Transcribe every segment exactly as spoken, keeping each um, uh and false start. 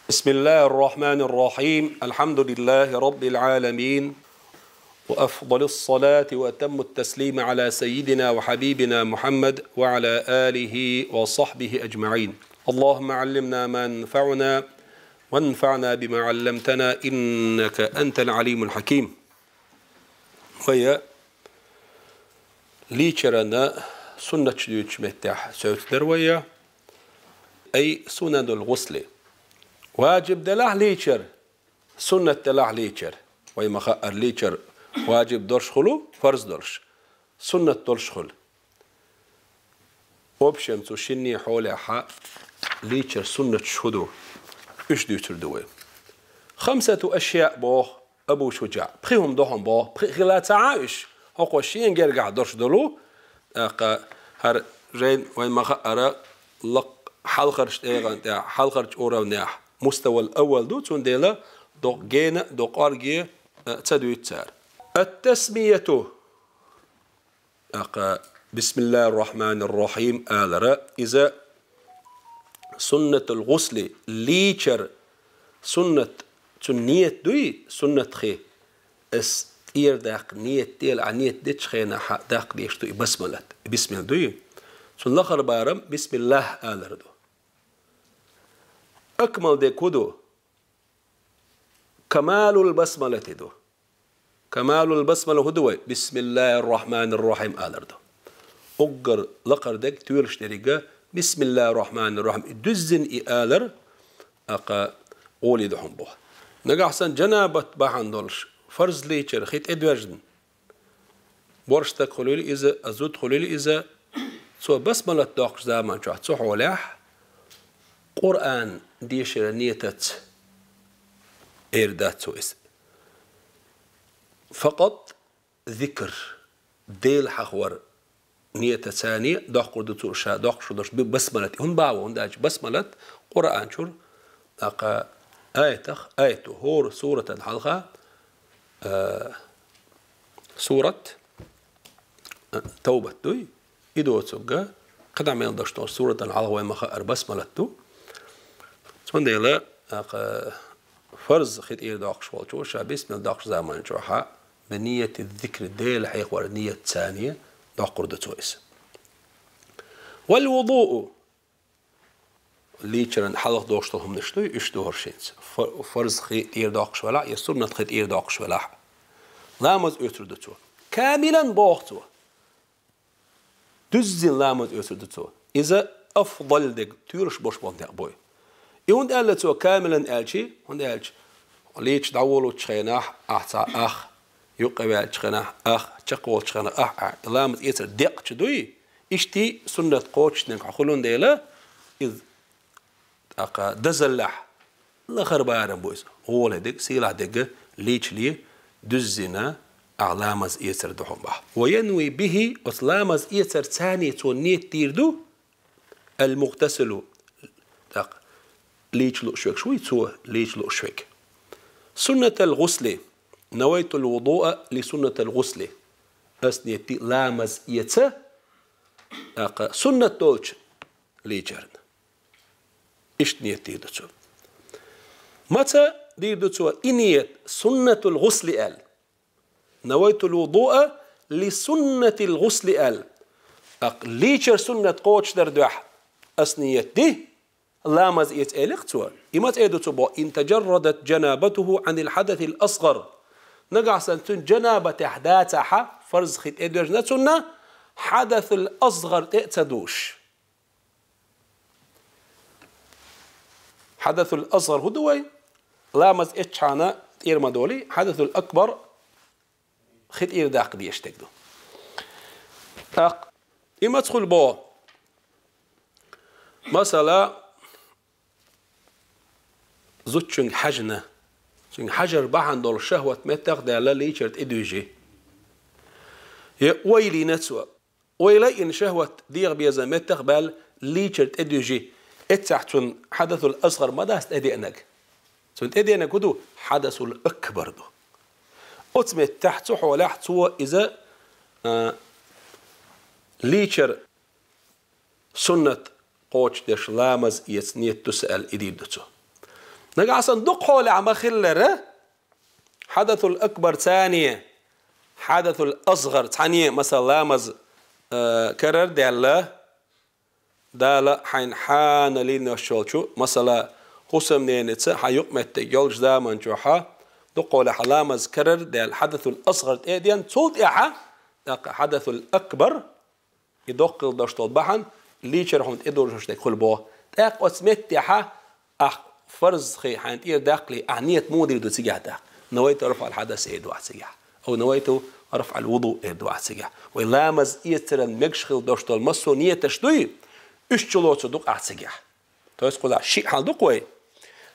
بسم الله الرحمن الرحيم. الحمد لله رب العالمين. وأفضل الصلاة وأتم التسليم على سيدنا وحبيبنا محمد وعلى آله وصحبه أجمعين. اللهم علمنا ما ينفعنا وانفعنا بما علمتنا إنك أنت العليم الحكيم. Вай лийчаран суннаташ дуьйцучу меттехь совцур ду вай, ай сунанул гӀусли. Ваджиб делахь лийчар, суннат делахь лийчар. Вай ма хаъара, лийчар ваджиб долуш хуьлу, фарз долуш, суннат долуш хуьлу. Общем, цу шинне хьолехь лийчар суннаташ хӀун ду, уьш дуьйцур ду вай. Хамсату ашъяъ боху Абу Шуджаъ. Пхи хӀума ду хьуна боху, пхи хила ца Ӏа уьш, хӀокхо шен гергахь долуш долу, тӀаккха хӀара жайна вай ма хаъара, лакха хьалхарчу тӀегӀан тӀехь, хьалхарчу уровнехь, муставал аввал ду, цундела докъа гена а, докъа кӀорге а ца дуьйцу цара. Ат-тасмияту. ТӀаккха «Бисмиллахир Рахманир Рахим» алара, иза суннатул гӀусли, лийчар суннат, цуьнан ният дуй, суннат хи, ас тӀера даккха ният дела, а ният дечу хенахь даккха дезаш ду и басмалат, бисмилла дуй. Цуьнан лахара барам бисмиллах алар ду. Акмал дерг хӀун ду? Камалул басмалати ду. Камалул басмала хӀун ду вай? «Бисмиллахир Рахманир Рахим» алар ду. Уггар лакхара дерг, тоьлуш дерг а «Бисмиллахир Рахманир Рахим». И дуьззина и алар, тӀаккха гӀоле ду хьуна боху. Нагахь санна жанабат бахьана долуш, фарз лийчар хи тӀедоьжна, борш стаг хуьлийла иза, а зуда хуьлийла иза, цо басмалат доккхучу заман чохь цу хьолехь Къуръан дешара ниятаца эр дац цо иза. Факъат зикр, Дела хьахор ниятаца доккхур ду цо ша доккхуш долуш би-, басмалат. ХӀунда боху, хӀунда аьлча басмалат Къуръан чуьра, тӀаккха аятах аят ду, хӀора суратан хьалха, а, сурат, а, Тавбат дуй. И доцург, кхидӀа мел долуш долу суратан хьалха вай ма хаъара, басмалат ду. Цундела, тӀаккха фарз хи тӀера доккхуш волчо ша бисмилла доккхуш заман чохь, би нияти зикри, Дела хьехор ниятаца доккхур ду цо иза. Вал вудуу. Лийчаран хьалха дохуш долу хӀуманаш дуй, уьш ду хӀара шинца. Фа-, фарз хи тӀера доккхуш велахь, я суннат хи тӀера доккхуш велахь, ламаз оьцур ду цо. Камилан боху цо. Дуьззина ламаз оьцур ду цо. Иза афдал дерг, тоьлуш болуш болу некъ буй. И хӀунда аьлла цо камилан аьлчи? ХӀунда аьлча лийча дӀаволучу хенахь ахь цхьа ах, юккъе ваьллачу хенахь ах, чекхволучу хенахь ах, ахь ламаз эцар декъча дуй, иштта суннат кхочушдинарг хьо хуьлун дела, иза тӀаккха дазаллехь, лахара барам бу иза. ГӀоле дерг, сийлахь дерг лийчале, дуьззина ахь ламаз эцар ду хьуна боху. Ва янви бихи, оцу ламаз эцарца цо ният дийр ду, ал-мугътасилу, тӀаккха лийча лууш верг вуй цо, лийча лууш верг. Суннатал гӀусли, навайтул вудуа ли суннатал гӀусли. Ас ният ди ламаз эца, тӀаккха суннат долчу лийчарна. Иштта ният дийр ду цо. Маца дийр ду цо и ният, суннатул гӀусли аьлла? Навайтул вудуа ли суннатил гӀусли аьлла. ТӀаккха лийчар суннат кхочушдар дуьхьа ас ният ди, ламаз эца элира цо. И маца эр ду цо боху: ин тажаррадат жанабатуху анил хьадасил асгӀар. Нагахь санна цуьнан жанабатехь дацахьа, фарз хи тӀедоьжна цунна, хьадасул асгӀар тӀе а ца душ. Хьадасул асгӀар хӀун ду вай? Ламаз эцчхьана тӀера ма долий, хьадасул акбар хи тӀера даккха дезаш дерг ду. ТӀаккха и маца хуьлу боху? Масала, зудчуьнга хьаьжна, цуьнга хьажар бахьана долу шахӀват меттах а даьлла лийчар тӀедуьйжи. Я ойла йина цо. Ойла а йина шахӀват дегӀан безам меттах а баьлла лийчар тӀедуьйжи. Эццахь цуьнан хьадасул асгӀар ма дац тӀедеанарг. Цуьнан тӀедеанарг хӀун ду? Хьадасул акбар ду. Оцу меттехь, цу хьолехь цо иза, а, лийчар суннат кхочушдеш ламаз эца ният ду сан аьлла, и дийр ду цо. Нагахь санна дукха хьолехь ма-хиллара, хьадасул акбар цхьанне, хьадасул асгӀар цхьанне, масала, ламаз, э, карара даьлла, Дала хьайна хьанал йина йолчу, масала, хӀусамненаца хьан юкъаметтиг йолчу заман чохь, дукха хьолехь ламаз карара даьлла, хьадасул асгӀар тӀе а деана, цул тӀаьхьа, тӀаккха хьадасул акбар, и доккха хила долуш долу бахьана, лийчара хьуна тӀедожош дерг хуьлу боху. ТӀаккха оцу меттехь ахь фарз хи хьайна тӀера даккхале, ахь ният муха дийр ду цигахь тӀаккха? Навайту рафъал хьадас эр ду ахь цигахь. Ау навайту рафъал вуду эр ду ахь цигахь. Вай ламаз эцаран мегаш хила долуш долу массо а нияташ дуй, уьш чулоцу ду-кх ахь цигахь. То есть кхузахь шиъ хьал ду-кх вай.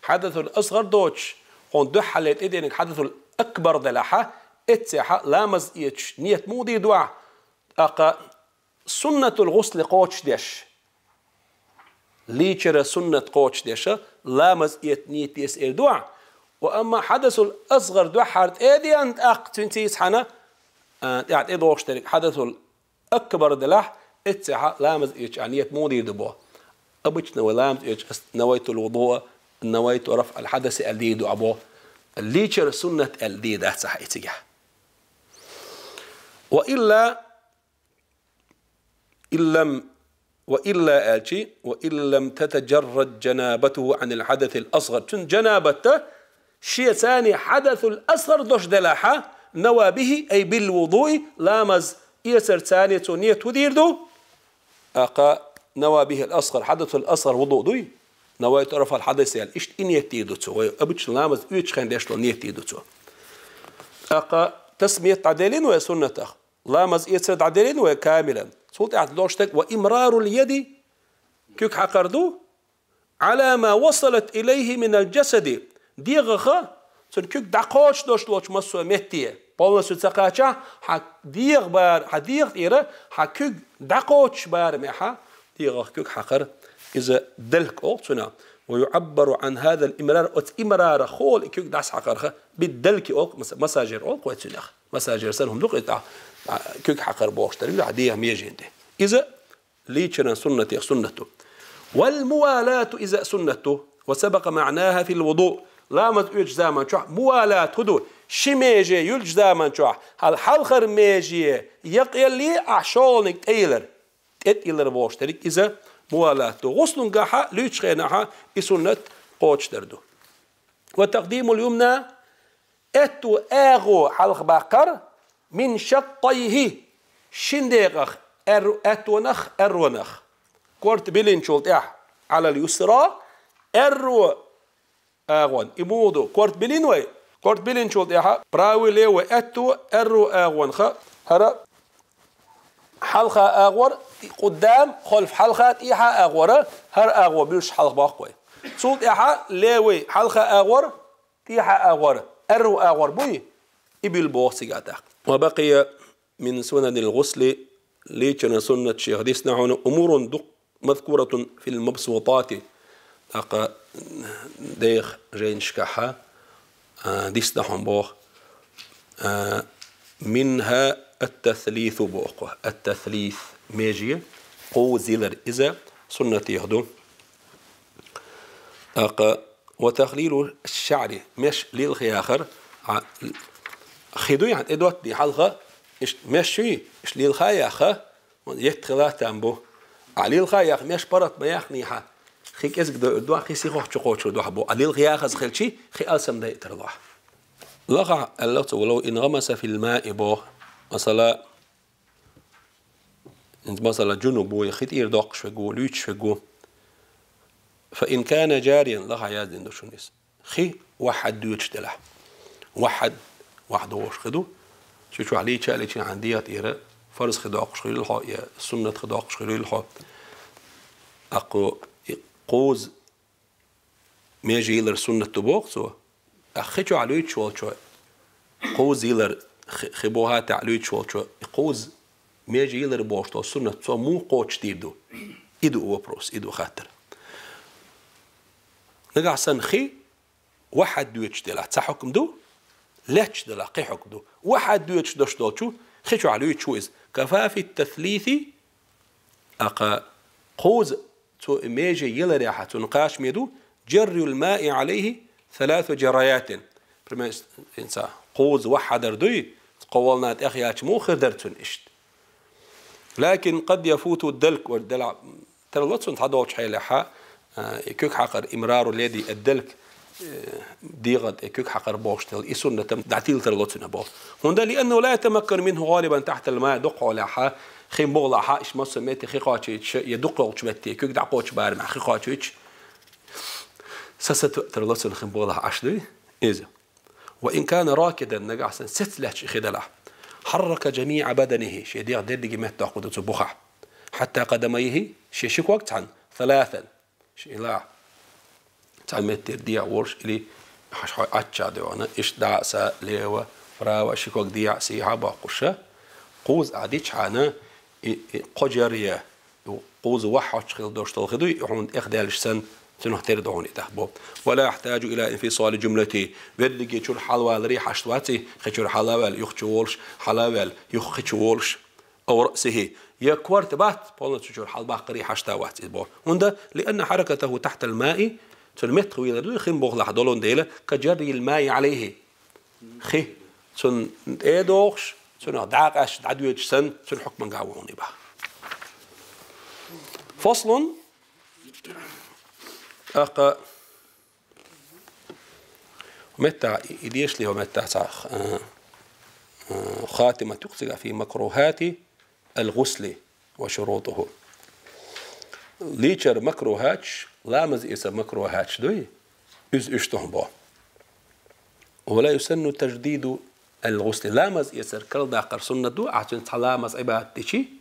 Хьадасул асгӀар доцуш, хьуна дуьххьале тӀедеанарг хьадасул акбар делахь, эццехь ламаз эцуш ният муха дийр ду ахь? ТӀаккха суннатул гӀусли кхочушдеш, лийчара суннат кхочушдеш, ламаз эца ният эца эр ду ахь. Ва амма хьадасул асгӀар дуьххьара тӀе а деана, тӀаккха цуьнца цхьаьна, а, тӀаьхьа тӀедогӀуш дерг хьадасул акбар делахь, эццехь ламаз эцуш ахь ният муха дийр ду боху? Обычно вай ламаз эцуш ас навайтул вудуа, навайту рафъал хьадаси аьлла дийр ду ахь боху. Лийчара суннат аьлла дийр дац ахь и цигахь. Ва илла Иллам, ва илла аьлчи, ва иллам татаджаррад джанабатуху анил хьадасил асгӀар. Цуьнан джанабатта шен царни хьадасул асгӀар дош делахьа, нава бихи, ай бил вудуи, ламаз эцар царни цо ният хӀу дийр ду? Аккха нава бихил асгӀар, хьадасул асгӀар вуду дуй? Навайту рафъал хьадас аьлла, иштта и ният дийр ду цо. Вай обычно ламаз оьцучу хенахь деш долу ният дийр ду цо. Аккха тасмият дӀаделлина вай суннатах. Ламаз эцар дӀаделлина вай камилан. Цул тӀаьхьа долуш дерг ва имрарул яди, куьг хьакхар ду, ала ма васалат илайхи минал джасади, дегӀаха, цуьнан куьг дӀакхочушдеш долчу массо а метте, полностью ца кхачахь, хьан дегӀан бара, хьан дегӀан тӀера хьан куьг дӀакхочуш барамехьа, дегӀах куьг хьакхар, иза далк олу цунах. Ва юӀаббару ан хазал имрар, оцу имрарах хьуна и куьг дӀасахьакхарха, биддалки олу, мас-, массажер олу вай цунах. Массажер санна хӀума ду-кх иза, а, куьг хьакхар бохуш дерг, а, дегӀан меженна тӀе. Иза лийчаран суннатех суннат ду. Вал мувалату, иза суннат ду. Ва сабакъа маънаха фил вуду. Ламаз оьцучу заман чохь мувалат хӀу ду? Ши меже юьллучу заман чохь хьал хьалхара меже якъаялле, ахь шолгӀаниг тӀейлар. ТӀетӀаялар бохуш дерг иза мувалат ду. ГӀуслунгахьа, луьйчу хенахьа и суннат кхочушдар ду. Ва такъдимул юмна, аьтту агӀо хьалха баккхар, мин шаккъайхи, шин декъах, аьр-, аьттонах, аьрронах. Корта билинчул тӀаьхьа, алал юсра, аьрро агӀон. И муха ду? Корта билина вай? Корта билинчул тӀаьхьа правый, левый аьтто, аьрро агӀонха, хӀара хьалха агӀор, къуддам, халф хьалха, тӀехьа агӀора, хӀара агӀо буьллуш хьалха боккху вай. Цул тӀаьхьа левый хьалха агӀор, тӀехьа агӀор, аьрро агӀор буй, и буьллу боху цигахь тӀаккха. Ва бакъия мин сунанил гӀусли, лийчаран суннатех дисна хьуна, умурун, дукх-, мазкуратун фил мабсутати, тӀаккха деха жайнашкахьа, а, дисна хьуна боху, а, минха ат-таслису боху, ат-таслис, меже кхузза йилар, иза суннатех ду. ТӀаккха ва тахлилу шаъри, меш лилха яхар, а, хи дуй хьан тӀедоттаде хьалха, иштта меш юй, иштта лилха яха, вон етта хила там бу. А лилха яха меш паргӀат ма яхнехьа, хи кӀезиг дойур ду, хи сихох чу кхочур ду хьан бу. А лилха яхаза хилчи, хи алсам дайтар лохь. Лахахь аьлла цо, валав ингӀамаса фил маи боху. Масала, ХӀинца, масала, джунуб ву, я хи тӀера доккхуш верг ву, луьйчуш верг ву. Фа ин кана джариян, лахахь яздина ду шуна иза. Хи вахьад доьдуш делахь. Вахьад, вахьад вогӀуш хи ду. Цу чохь лийча а лийчина хьан дегӀа тӀера фарз хи доккхуш хилийла хьо, я суннат хи доккхуш хилийла хьо. Аккхо и кхузза меже йилар суннат ду боху цо. А хи чохь луьйчуш волчо, кхузза йилар, хи, хи бохьа тӀехь луьйчуш волчо, и кхузза меже йилар бохуш долу суннат цо муха кхочушдийр ду? И ду вопрос, и ду хаттар. Нагахь санна хи вахьад доьдуш делахь, цхьа хьукм ду, лаьтташ делахь, кхин хьукм ду. Вахьад доьдуш долуш долчу хи чохь луьйчуш ву иза. Кафа фит таслиси, аккха кхузза цо и меже йиларехьа, цунна кхачаме ду, джаррул маи алайхи, ثلاث جريات. Пример, инса, кхузза вахь хьадар дуй, кхо волна тӀехъяьлча муха хир дара цунна иштта. لكن قد يفوت الدلك, ва дала тарло цунна цхьадолчу хьелехьа, а, и куьг хьакхар, إمرار اليد الدلك, э, дегӀа тӀе куьг хьакхар бохуш дерг, и суннатам дӀатилла тарло цунна боху. ХӀунда, لأنه لا يتمكن منه غالبا تحت الماء, дукха хьолехьа, хин бухахь, иштта массо а метте хи кхочуьйтуш, я дукхахьолчу метте, куьг дӀакхочу барамехь хи кхочуьйтуш, сацийта тарло цунна хин бухахь Ӏаш дуй иза. وإن كان راكدا, нагахь санна сецна лаьтташ хи делахь, حرك جميع بدنه, шен дегӀ дерриге меттадоккхур ду цу бухахь, حتى قدميه, шен ши ког цхьаьна, ثلاثا, ши ла, цхьана меттера дехьа волуш, или хьаш хьо Ӏачча доьгӀна, иштта дӀа а са, лево, право, ши ког дехьа, сехьа боккхуш, кхузза ахь дичхьана, и, и кхо джарйа, кхузза вахь хьоьттуш хила долуш долу хи дуй, и хьуна тӀехдаьлча санна, цунах тера ду хьуна и тӀехь бо. ولا يحتاج إلى انفصال جملته, верриге чуьра хьалаваларе хьашт вац и, кхин чуьра хьала а ваьлла, юха чу волуш, хьала а ваьлла, юха кхин чу волуш. أو رأسه, я корта бац, полностью чуьра хьалабаккхаре хьашт вац иза бо. ХӀунда, لأن حركته تحت الماء, цуьнан меттах вийлар дуй хин бухахь долун дела, كجري الماء عليه. Хи цунна тӀе а дохуш, цунах дӀакъаьсташ дӀадоьдуш санна, цуьнан хьукманга ву хьуна и боху. فصل, тӀаккха меттахь, и, и дешале хӀо меттахь цхьа, а, а, хатима туьху цигахь في مكروهات الغسل وشروطه. Лийчар макрухӀаташ, ламаз эцар макрухӀаташ дуй, иза уьш ду хьуна бо. ولا يسن تجديد الغسل. Ламаз эцар карладаккхар суннат ду, ахь цуьнца цхьа ламаз Ӏибадат дичи,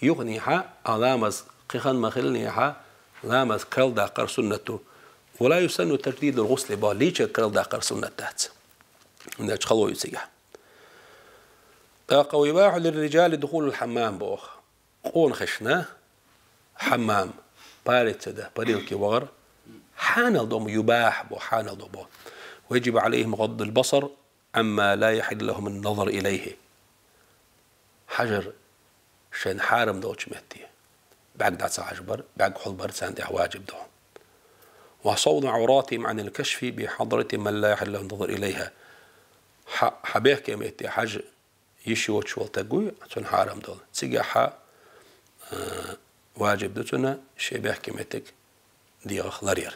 юханехьа, а ламаз кхин хан ма хиллинехьа, ламаз карладаккхар суннат ду. ولا يسن تجديد الغسل бо, лийчар карладаккхар суннат дац. Нечу хало ю цигахь. ТӀаккха ويباح للرجال دخول الحمام боху. Къонахашна хьаммам, парица да, парилке вахар, хьанал ду ма, юбахь бо, хьанал ду бо. ويجب عليهم غض البصر عما لا يحل لهم النظر إليه. Хьажар шайна хьарам долчу метте. БӀаьрг дӀа ца хьажбар, бӀаьрг хьулбар царна тӀехь ваджиб ду. وصون عوراتهم عن الكشف بحضرة من لا يحل له النظر إليها. Хьан, хьан бехке метте хьажа йиш йоцуш волу стаг вуй, цунна хьарам долу. Цигахь, а, ваджиб ду цунна шен бехке меттиг дегӀах ларъяр.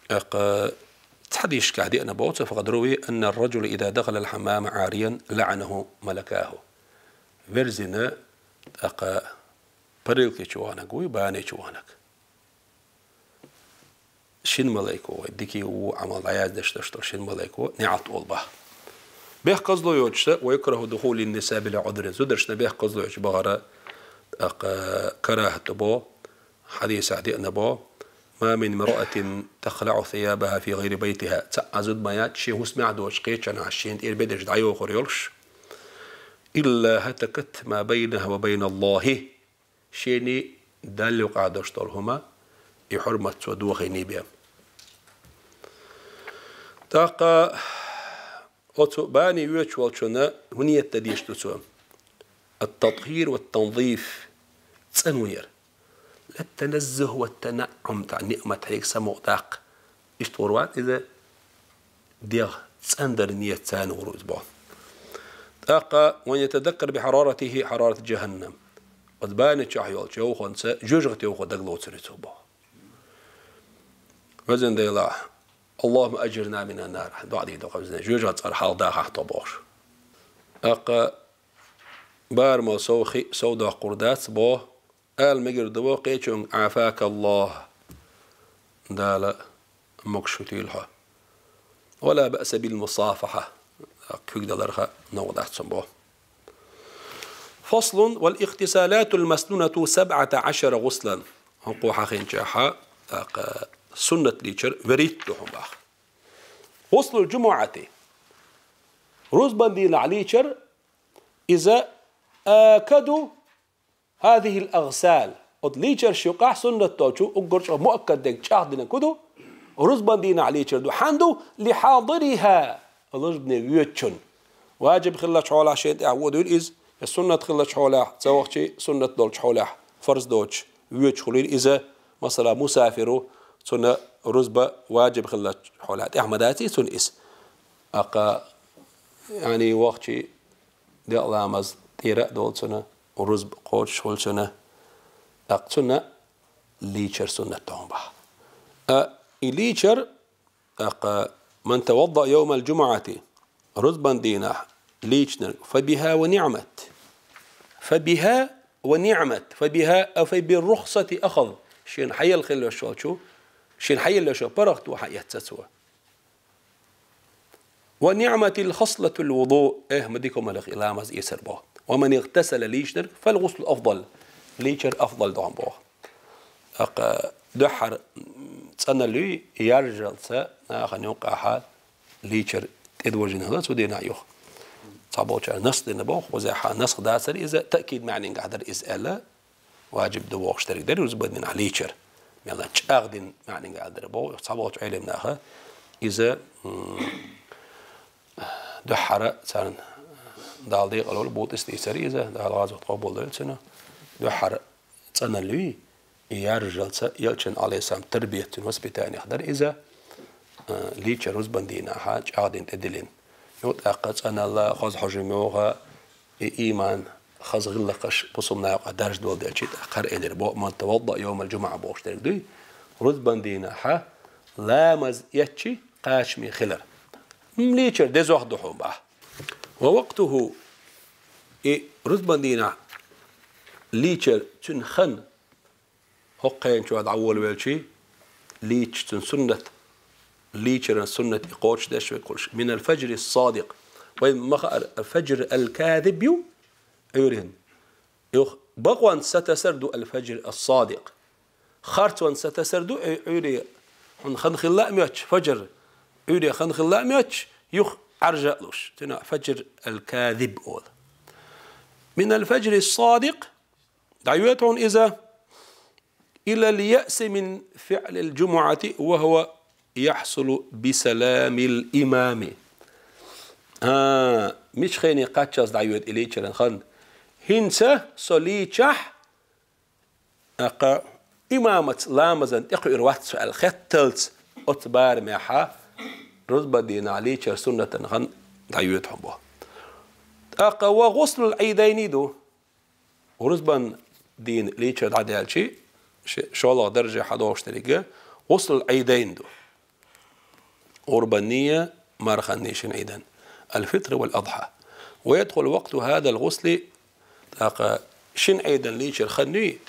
ТӀаккха цхьа дийшкахь деана боху цо: فقد روي أن الرجل إذا دخل الحمام عاريا لعنه ملكاه. Верзина, тӀаккха парилке чу ваханаг вуй, бане чу ваханаг. Шин малайко вай, дикий ву Ӏамал дӀаяздеш долуш долу шин малайко неӀалт олу боху. Бехказло йоцуш, ويكره دخول النساء بلا عذر. Зударшна бехказло йоцуш бахара, тӀаккха карахӀат бо, хьадисехь деана бо: ما من امرأة تخلع ثيابها في غير بيتها. Цхьа а зуда ма яц, шен хӀусамехь доцуш кхечанхьа шена тӀера бедарш дӀайохур йолуш. إلا هتكت ما بينها وبين الله. Шений Далла юкъахь долуш долу хӀума, и хьурмат цо дохийний бен. ТӀаккха оцу бане воьдуш волчунна хӀун нийят дан дезаш ду цо? التطهير والتنظيف, цӀанвер. للتنزه والتنعم, цхьа ниъмат хьега самукъадаккха. Иштта гӀур вац иза, дегӀ цӀандар нийят царна гӀур иза боху. ТӀаккха وأن يتذكر بحرارته حرارة جهنم. Оцу бане чохь йолчу йовхонца жоьжахати йовхо дагалоцур ю цо боху. Везан Дела, اللهم أجرنا من النار. ДоӀа дийр ду-кх везан, жоьжахатин цӀарах хьалха дахахь тхо бохуш. ТӀаккха барамал сов хи сов доккхур дац боху. Ала мегар ду боху кхечуьнга: عافاك الله. Дала могуш хуьлийла хьо. ولا بأس بالمصافحة. Куьг даларх новкъа дац цунна боху. فصل: والاغتسالات المسنونة سبعة عشر غسلا. ХӀокхо хьахинчахьа, тӀаккха суннат лийчар вуьрхӀитта ду хьуна боху. غسل الجمعة. Рузбан дийнахь лийчар, иза آكد هذه الأغسال. Оцу лийчарш юкъахь суннат долчу уггар чӀогӀа муаккад дерг, чӀагӀдинарг хӀун ду? Рузбан дийнахь лийчар ду. Хьан ду? لحاضرها. Рузбане воьдучун. Ваджиб хиллачу хьолахь шен тӀехь водийла иза, я суннат хиллачу хьолахь, ца вахча суннат долчу хьолахь, фарз доцуш, воьдуш хуьлийла иза, масала, мусафир ву, цунна рузба ваджиб хилла хьолехь, тӀехь ма даций цунна иза. ТӀаккха, яъни, вахчи декъа ламаз тӀера а долу цунна, рузба кхочуш хуьлу цунна, тӀаккха цунна лийчар суннат ду хьуна боху. А, и лийчар, тӀаккха, «Ман тавадда йовмал джумуъати», рузбан дийнахь лийчинарг, «фа биха ва ниъмат». «Фа биха ва ниъмат». «Фа биха», а, «фа бир рухсати ахаз». Шена хьаелла хилла йолуш волчу, шена хьаелла йолуш йолу паргӀато хьаэцна цо. «Ва ниъматил хаслатул вуду», эх, ма дика хӀума хилла и ламаз эцар боху. «Ва ман игътасала», лийчинарг, «фал гъуслу афдал», лийчар афдал ду хьуна боху. ТӀаккха дуьххьара цӀаналла юй, яржалца нахана юккъехь лийчар тӀедожийна хилла цу дийнахь юха. Цхьаболчара насх дина боху, хӀокхузахь насх дацара иза, таъкид маьӀнехь дара иза аьлла, ваджиб ду бохуш дерг дара рузбан дийнахь лийчар. Мелла а чӀагӀдина маьӀнехь аьлла дара боху, цхьаболчу Ӏелам наха иза, м, дуьххьара царна Дала декъала волу, бутӀа дийцара иза, Дала гӀазот къобалдойла цуьнан. Дуьххьара цӀаналла юй, и яржалца, элчан, алейхиссалам, тарбият цуьнан, воспитаниех дара иза, а, лийчар рузбан дийнахь чӀагӀдина тӀедиллина. Юха тӀаккха цӀаналла, хаза хьожа йогӀу, и ийман, хаза гӀиллакхаш бусулба наха юкъахь даржадолу делчи, тӀаккха хӀара элира боху, «Ман тавадда йовмал джумуъа» бохуш дерг дуй, рузбан дийнахь ламаз эцчи кхачаме хилар. М, лийчар дезох ду хьуна боху. «Ва вакътуху», и рузбан дийнахь лийчар цуьнан хан, хӀокху хенан чохь дӀаволавелчи, лийча цуьнан суннат, лийчаран суннат и кхочушдеш верг хуьлуш. «Минал фаджри ссадикъ». Вайн ма хаара, фаджр ал-казиб ю, Ӏуьйренан. Юха бакъонца сатасар ду ал-фаджр ас-садикъ. Харцонца сатасар ду, Ӏуьйре хьуна хан хилла а моьттуш, фаджр, Ӏуьйре хан хилла а моьттуш, юха Ӏаржа а луш. Цуьнан фаджр ал-казиб олу. «Минал фаджри ссадикъ», дӀайоьду хьуна иза, «илал яъси мин фиълил джумуъати ва хӀува яхьсулу би саламил имами». А, мича хене кхаччалц дӀайоьду и лийчаран хан? ХӀинца со лийчахь, тӀаккха имамаца ламазан тӀекхуьур вац со аьлла хетталц, оцу барамехь рузбан дийнахь лийчар суннатан хан дӀайоьду хьуна боху. ТӀаккха «ва гъуслул Ӏийдайни» ду. Рузбан дийнахь лийчар дӀадаьлчи, ши-, шолгӀа дарже хьадогӀуш дерг гъуслул Ӏийдайн ду. ГӀурбанний, марханний шина Ӏийдан. Ал-фитр вал-адхьа. Ва ядхулу вакъту хӀазал гъусли, тӀаккха шина Ӏийдан лийчар хан юй,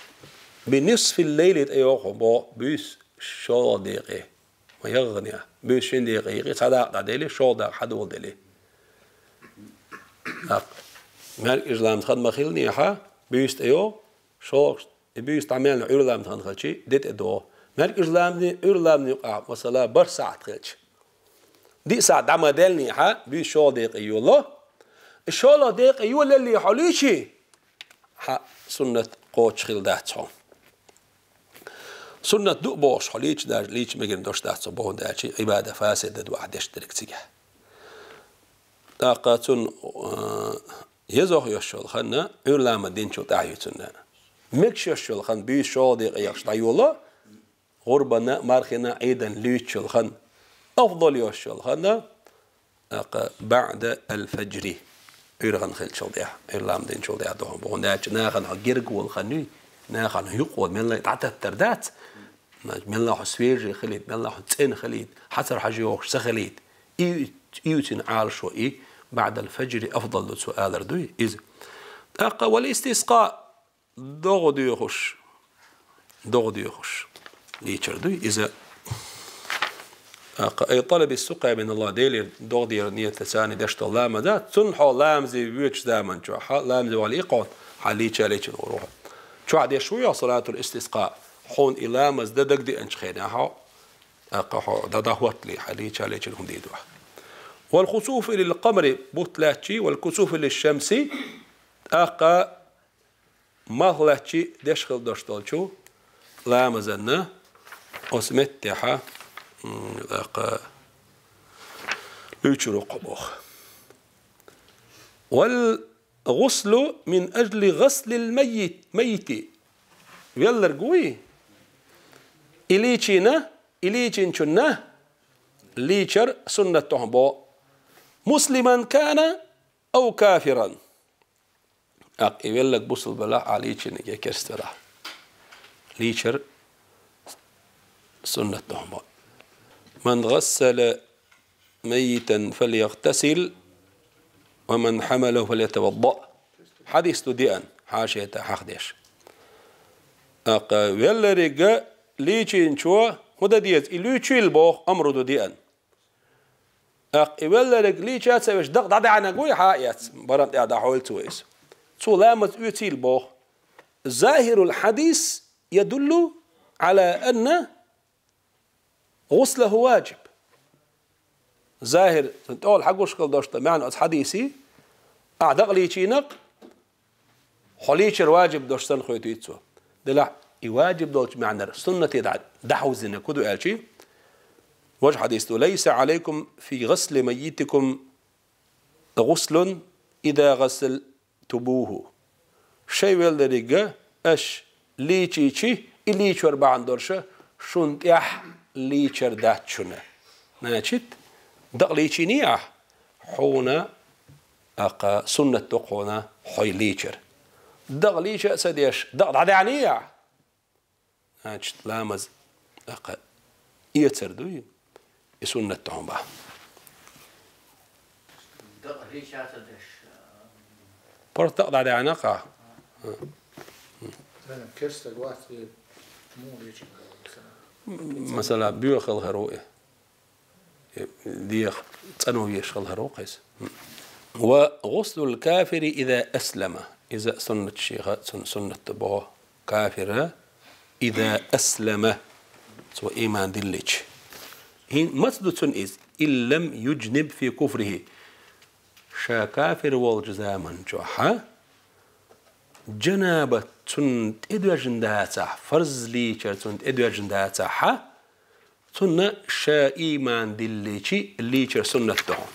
би нисфил лайли тӀейогӀу боху, буьйса шолгӀа декъе. Ма ягӀгӀанехь, буьйса шина декъе йикъи, цхьа дакъа дӀадели, шолгӀа дакъа хьадоладели. ТӀаккха маьркӀажа ламазан хан ма хиллинехь, буьйса тӀейогӀу, шолгӀа, и буьйса дӀа мел Ӏуьйра ламазан хан хилчи, де тӀедогӀу. МаьркӀажа ламазний, Ӏуьйра ламазний юкъахь, масала, бархӀ сахьт хилча, диъ сахьт дӀа ма даьллинехь, буьйса шолгӀа декъе йолало. И шолгӀа декъе йолале хьо лийчи, хьан суннат кхочуш хилла дац хьуна. Суннат ду а бохуш, хьо лийча даже, лийча мегар долуш дац хьуна боху, хӀунда аьлча Ӏибада фасида ду ахь деш дерг цигахь. ТӀаккха цунна, а, езох йолуш йолу хан Ӏуьйра ламаз динчул тӀаьхьа ю цунна. Мегаш йолуш йолу хан буьйса шолгӀа декъе яхаш дӀайолало, гӀурбанан, мархинан, Ӏийдан луьйчу йолу хан, афдал йолуш йолу хан, тӀаккха баӀда ал-фаджри, Ӏуьйра хан хилчул тӀаьхьа, Ӏуьйра ламаз динчул тӀаьхьа ду хьуна боху. ХӀунда аьлча нахана хьо герга волу хан юй, нахана хьо юкъа волу, мелла а дӀататтар дац, мелла а хьо свежий хилийта, мелла а хьо цӀена хилийта, хьацар хьажа йогӀуш ца хилийта. И, и ю цуьнан Ӏалашо и, баӀдал фаджри афдал ду цо алар дуй иза. ТӀаккха вал истискъа, догӀа доьхуш, догӀа доьхуш лийчар дуй иза. ТӀаккха, ай, талаби ссукъя мин Аллах, Делера догӀа дер ниятаца деш долу ламаз дац, цунна хьо ламазе воьдучу заман чохь, хьан ламазе вахале иккхо, хьан лийча лечун гӀур ву хьо. Чохь деш ву йо салатул истискъа, хьуна и ламаз дан дагадеанчу хенахь хьо, тӀаккха хьо дӀа-, дӀахӀоттале, хьан лийча лечун хӀума дийр ду ахь. Вал хусуфи лил къамари, бутт лаьттачий, вал кусуфи лиш шамси, тӀаккха малх лаьттачий деш хила долуш долчу ламазанна оцу меттехьа, м, тӀаккха луьйчур ву кхо боху. Вал гъуслу мин ажли гъаслил маййит-, маййити. Велларг вуй? И лийчийна, И лийчинчунна лийчар суннат ду хьуна боху. مسلما كان أو كافرا. ТӀаккха и велларг бусалба велахь а, лийчинарг я керста велахь а, лийчар суннат ду хьуна боху. من غسل ميتا فليغتسل ومن حمله فليتوضأ. Хьадис ду деана, хьашиятехь хьахдеш. ТӀаккха велларг лийчинчо хӀун дан деза, и лийчийла боху амру ду деана. ТӀаккха и велларг лийча а ца веш, дакъа дӀадаьхьнарг вуй, хьа а эцна, барам тӀехь дӀахьойла цо иза. Цо ламаз оьцийла боху. ظاهر الحديث يدل على أن غسله واجب. ЗахӀир, цунна тӀехула хьагуш хила долуш долу маьӀна оцу хьадисийн, ахь дакъа лийчийнарг, хьо лийчар ваджиб долуш санна хоьтуьйту цо. Делахь и ваджиб долчу маьӀнара суннате дӀа-, дӀахьовзинарг хӀун ду аьлчи, важа хьадис ду: ليس عليكم في غسل ميتكم غسل إذا غسلتموه. Шайн веллариг аша лийчийчи, и лийчор бахьана долуша шуна тӀехь лийчар дац шуна. Значит, дакъа лийчийний ахь, хьуна, аккха, суннат ду хьуна хьо лийчар. Дакъа лийча а ца деш, дакъа дӀадаьхьний ахь, значит, ламаз, аккха, эцар дуй, и суннат ду хьуна боху. Дакъа лийча ца деш. Просто дакъа дӀадаьхьна-кх ахь. Санна керстаг вац, и муха лийчина? Масала, боьха хала хир ву и. Э, деха цӀано веш хала хир ву-кх иза. وغسل الكافر إذا أسلم. Иза суннат шеха, цунна суннат ду боху. Кафира, إذا أسلم, цо иман диллича. ХӀин маца ду цунна иза? إن لم يجنب في كفره. Ша кафир волчу заман чохь, джанабат цунна тӀедоьжна дацахь, фарз лийчар цунна тӀедоьжна дацахь, цунна ша иман дилличи лийчар суннат ду хьуна.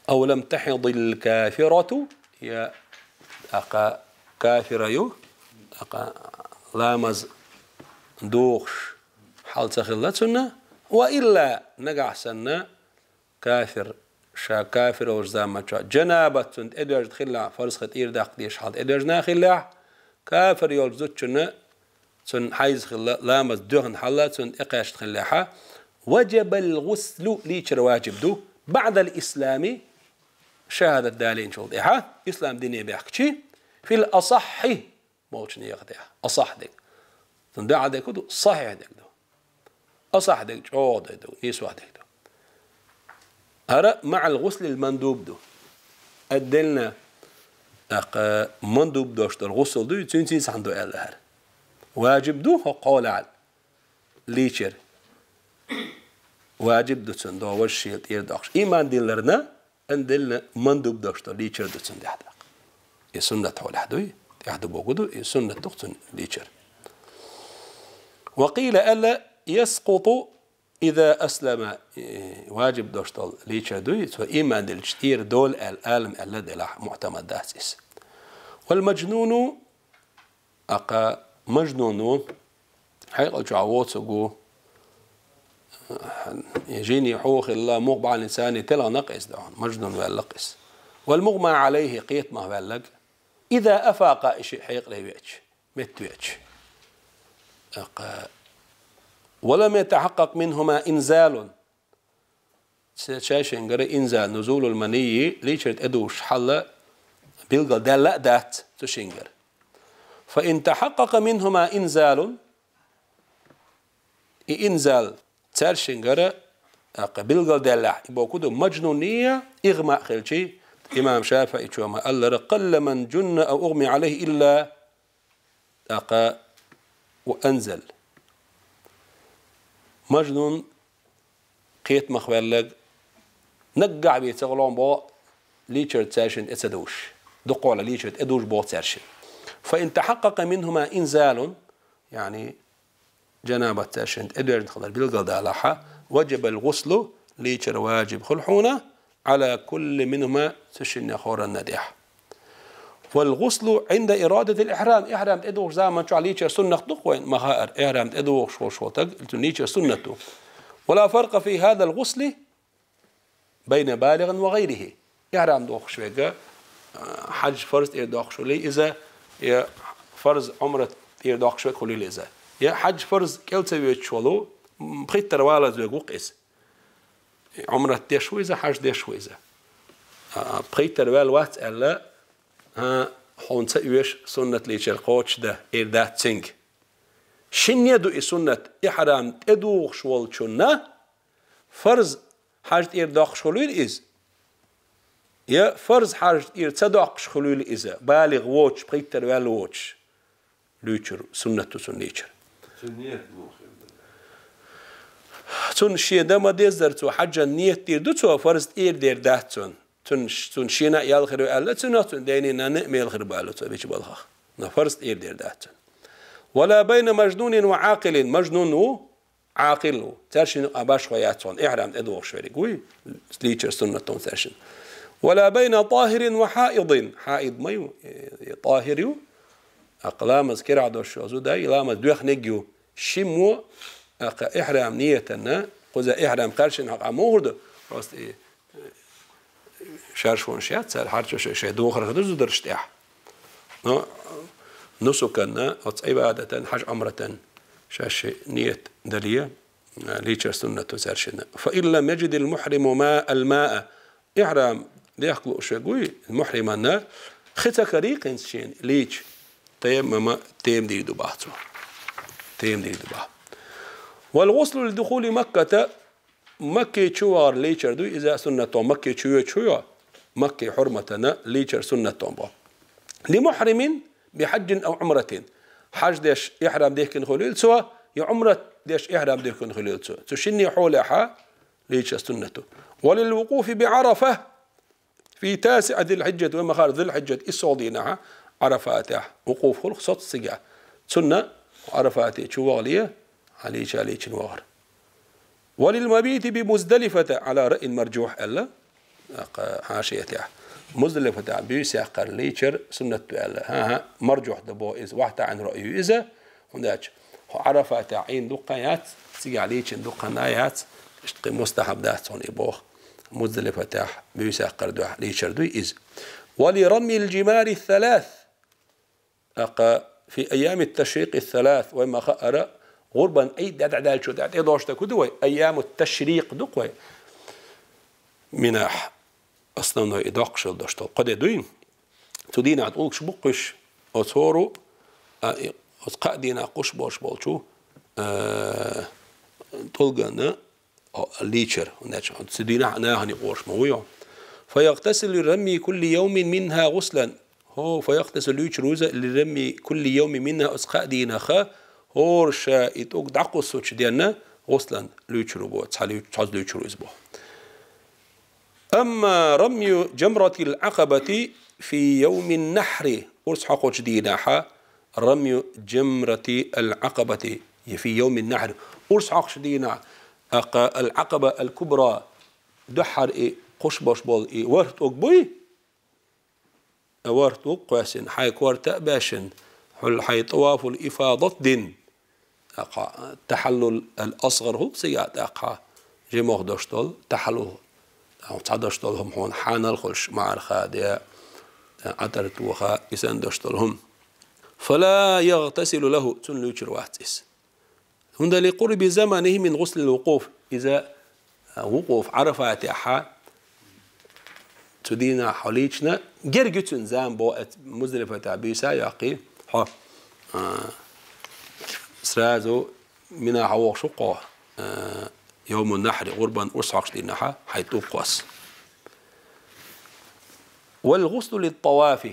أو لم تحض الكافرة, я, аккха, кафира ю, аккха, ламаз духуш хьал ца хилла цунна, وإلا, нагахь санна, кафир, ша кафир волчу заман чохь, джанабат цунна тӀедоьжна хиллехь, фарз хи тӀера даккха дезаш хьал тӀедоьжна хиллехь, кафир йолчу зудчунна, цунна хьайз хилла, ламаз доьхна хьалла цунна тӀекхаьчна хиллехьа, وجب الغسل, лийчар ваджиб ду, بعد الإسلام, шахадат далийначул тӀаьхьа, ислам дине баьхкичи, في الأصح, болчу некъа тӀехь. Асахь дерг. Цунна дуьхьал дерг хӀун ду? Сахьихь дерг ду. Асахь дерг, чӀогӀа дерг ду, нийсо дерг ду. ХӀара маӀал гӀуслил мандуб ду. Отдельно, тӀаккха, мандуб долуш долу гӀусл ду, цуьнца цхьаьна ду аьлла хӀара. Ваджиб ду хӀокху кхолахь лийчар. Ваджиб ду цунна, догӀу важа шена тӀера доккхуш. Иман дилларна, Ан делла мандуб долуш долу лийчар ду цунна тӀехь даккха. И суннат хьолехь дуй, тӀехь ду богу ду, и суннат ду цунна лийчар. Ва къийла аьлла, яскъуту иза аслама, и, ваджиб долуш долу лийчар дуй, цо иман диллича тӀера долу аьлла, алам аьлла делахь, муътамад дац иза. Вал маджнуну Аккха мажнун ву, хьекъал чохь воцург ву, и жиний хьо хилла, муха бахьана царний телхина-кх иза дохьуна, мажнун ваьлла-кх иза. Вал мугӀма Ӏалайхи, кхетамах ваьлларг, иза афакъа, и шиъ хьекъале веача, меттавеача. Аккха, ва лам ятахьаккъакъ минхума инзалун, Ца-, цаьршингара инзал, нузулул манийи, лийчар тӀедужуш хьал билгал даьлла а дац цу шингара. Фа ин тахьаккъакъа минхума инзалун, и инзал цаьршингара, аккха, билгал даьллехь, и боху ду, мажнуний, игӀма хилчий, имам ШафиӀичо ма-аллара, къалла ман джунна ав угӀмия Ӏалайхи илла тӀаккха ва анзал. Мажнун, кхетамах ваьлларг, наггахь бен ца гӀолон боху, лийчар цаьршинна тӀе ца дужуш. Дукхахьолахь лийчар тӀе дужуш боху цаьршинна. Фа ин тахьаккъакъа минхума инзалун, яъни, жанабат цаьршинна тӀедоьжна хилар билгалдалахьа, ваджабал гӀуслу, лийчар ваджиб хуьлу хьуна, Ӏала кулли минхума, цу шиннех хӀоранна тӀехь. والغسل عند إرادة الإحرام. Ихьрам тӀедухуш заман чохь лийчар суннат ду-кх вайн, ма хаара, ихьрам тӀедухуш волуш волу стаг, цуьнан лийчар суннат ду. ولا فرق في هذا الغسل بين بالغ وغيره. Ихьрам дохуш верг, а, хьаьж фарз тӀера доккхуш хуьлий иза, я фарз Ӏумрат тӀера доккхуш верг хуьлийла иза. Я хьаьж фарз кӀел ца воьдуш волу, м, пхийттара валаза верг ву-кх иза. Ӏумрат деш ву иза, хьаьж деш ву иза. А, пхийттара ваьлла вац аьлла, а, хьуна ца оьшу суннат лийчар кхочушдан, эр дац цуьнга. Шинне ду и суннат, ихьрам тӀедухуш волчунна, фарз хьаьж тӀера доккхуш хуьлийла иза, я фарз хьаьж тӀера ца доккхуш хуьлийла иза, балигӀ воцуш, пхийттара ваьлла воцуш, луьйчур суннат ду цунна лийчар. Цуьнан ният муха хир ду? Цунна шен дан ма-деззара цо хьаьжан ният дийр ду цо, фарз тӀера дер дац цунна. Цунна, цунна шена а ял хир ю аьлла, цунах цунна дайне а, нанне а мел хир бу аьлла цо бича балхах. Но фарз тӀера дер дац цунна. ولا بين مجنون وعاقل. Мажнун ву, Ӏакъил ву. Цаьршинна юкъахь башхо яц хьуна, ихьрам тӀедухуш верг вуй, лийчар суннат ду цаьршинна. ولا بين طاهر وحائض. Хьаид ма ю, э, э, тӀахӀир ю. ТӀаккха ламаз кирахь долуш йолу зуда, и ламаз доьхнарг ю. Шиммо, тӀаккха ихьрам ниятана, кхуза ихьрам кхаьршина хьокъехь муха хир ду? Просто и шаршонаш яц цара, хьарчо шайн, шайн духар хир ду зударшна тӀехь. Но нусукана, оцу Ӏибадатан, хьаьж-Ӏумратан шаьш шайн ният дале, лийчар суннат ду цаьршинна. فإن لم يجد المحرم ماء، الماء. Ихьрам дехка лууш верг вуй, мухьримана, хи ца карий хӀинца шена лийча, таяммама, таяммам дийр ду боху цо. Таяммам дийр ду боху. والغسل لدخول مكة. Макке чу вахар лийчар дуй, иза суннат ду, Макке чу воьдуш ву хьо, Макке хьурматана лийчар суннат ду боху. لمحرم بحج أو عمرة. Хьаьж деш ихьрам дихкина хуьлийла цо, я Ӏумрат деш ихьрам дихкина хуьлийла цо. Цу шинне хьолехь лийчар суннат ду. وللوقوف بعرفة في تاسع ذي الحجة. Вай ма хаара, Зуль-Хьиджат иссалгӀа дийнахь Ӏарафатехь вукъуф хуьлу-кх соццигахь. Цунна Ӏарафате чу вахале, хьан лийча лийчина вахар. وللمبيت بمزدلفة على رأي مرجوح аьлла, тӀаккха хьашиятехь. Муздалифатехь буьйса яккхар лийчар суннат ду аьлла. ХӀан-хӀа, маржухь ду боху иза, вахьтаӀин раъй ю иза, хӀунда аьлча хьо Ӏарафатехь Ӏийна дуккха а яц, цигахь лийчина дуккха а яц, иштта кхин мустахьаб дац хьуна и боху. Муздалифатехь буьйса яккхар дуьхьа лийчар дуй иза. ولرمي الجمار الثلاث. ТӀаккха في أيام التشريق الثلاث, вай ма хаара, гӀурбан Ӏийд дӀа-дӀа даьллачу тӀехь тӀедожуш дерг хӀун ду вай? Айяму ташрикъ ду-кх вай. Минахь основной и доккхуш долуш долу кхо де дуй. Цу дийнахь тӀулгаш бу-кх уьш, оцу хӀора, а, и, оцу кхаа дийнахь кхуш болуш болчу, а, тӀулгана, о, лийчар, хӀунда аьлча цу дийнахь нахана юкъа гӀур ма вуй хьо. فيغتسل لرمي كل يوم منها غسلا. ХӀо, فيغتسل луьйчур ву иза لرمي كل يوم منها, оцу кхаа дийнахь, хӀора ша и тӀулг дӀакхуссучу денна, غسلا луьйчур ву боху, цхьа луьйч-, цхьаъ луьйчур ву иза боху. أما رمي جمرة العقبة في يوم النحر, урс хьокхучу дийнахь, رمي جمرة العقبة في يوم النحر, урс хьокхучу дийнахь, тӀаккха العقبة الكبرى, дуьххьара и кхуш болуш болу и ворхӀ тӀулг буй? ВорхӀ тӀулг кхоьссина, хьайн корта а баьшна, хьуьлла хьайн тӀавафул ифадат дина. ТӀаккха тахьаллул ал-асгӀар хӀу-, цигахь тӀаккха жимах долуш долу тахьаллул, цхьа долуш долу хӀума хьуна хьанал хуьлуш, маӀар хада, Ӏатар тоха, и санна долуш долу хӀума. فلا يغتسل له, цунна луьйчур вац иза. ХӀунда لقرب زمنه من غسل الوقوف. Иза, а, вукъуф Ӏарафатехь, цу дийнахь хьо лийчина, герга ю цуьнан зама боху, оцу Муздалифатехь буьйса а йоккхий, хьо, а, сразу Мина хьан вохуш ву-кх хьо, а, йовмун-нахьри, гӀурбан урс хьокхучу дийнахь хьайн тӀулг кхосса. والغسل للطواف.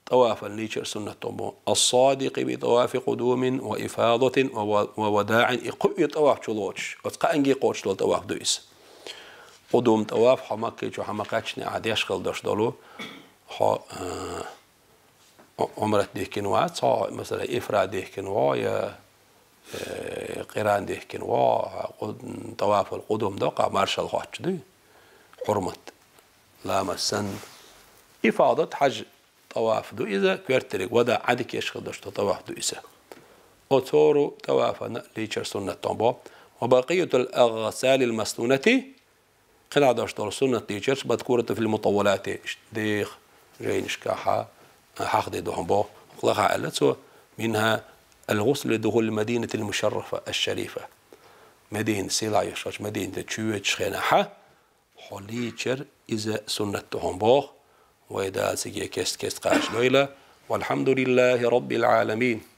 ТӀавафан лийчар суннат ду боху. الصادق بطواف قدوم وإفاضة وو-، ووداع. И кхуьуе тӀаваф чу лоцуш, оцу кхаанге кхочуш долу тӀаваф ду иза. Къудум тӀаваф, хьо Макке чу хьан ма кхаьччинехь деш хила долуш долу, хьо, а, Ӏу-, Ӏумрат дихкина вац хьо, масала, ифрад дихкина ву, я, э, къиран дихкина ву, къу-, тӀавафал къудум ду-кх, маршалла хоттуш дуй, хьурмат, ламаз санна. Ифадат хьаьж тӀаваф ду иза, коьртариг вада Ӏадикеш хадаш до тӀаваф ду иза. Оцору тӀавафана лийчар суннат томбо. وبقية الأغسال المسنونة, кхидӀа дош дола суннат лийчарш, مذكورة في المطولات, дех жайнашка хьа, хьахде дохьон бо, лаха аьлла цо, منها الغسل لدخول المدينة المشرفة الشريفة. Медина сила йошоч, Медина чуьвечаш хена хьа, хьо лийчар иза суннат дохьон бо, вай дациге кест-кест кхаш дойла. والحمد لله رب العالمين.